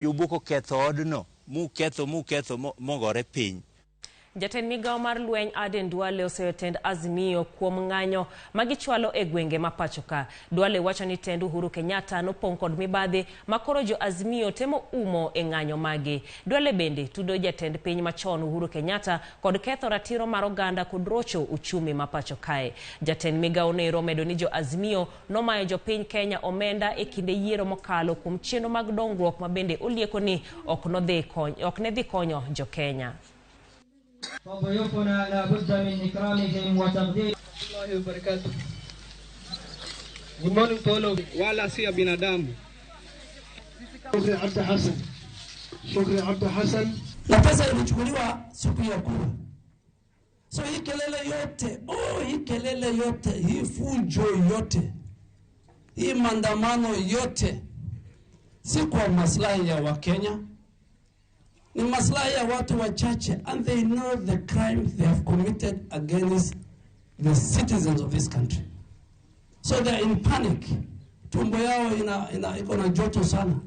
Jobuk oketho odno, muketho muketho mogore piny. Jatend migawo mar lweny Aden Duale oseyo tend Azimio kuom ng'anyo magichwalo e gwenge ma pacho ka. Duale wacho ni tend Uhuru Kenyatta nopong' kod mibadhi ma koro jo Azimio temo umo e ng'anyo magi. Duale bende tudo jatend piny machon Uhuru Kenyatta kod ketho ratiro mar oganda kod rocho uchumi ma pacho kae. Jatend migawo nero omedo ni jo Azimio nomayo jopiny Kenya omenda e kinde yiero mokalo kuom chenro mag dongruok ma bende olieko ni ok ne dhi konyo jo Kenya. فضيوفنا لا بد من إكرامهم وتقدير الله وبركاته. Good morning to all of you. Wala si ya binadamu. Shukri Abdi Hassan. Shukri Abdi Hassan. Na pesa ilichukuliwa siku ya kura. So hii kelele yote, hii kelele yote, hii fujo yote, hii maandamano yote si kwa maslahi ya Wakenya. Ni maslahi ya watu wachache, and they know the crime they have committed against the citizens of this country. So they are in panic. Tumbo yao iko na joto sana.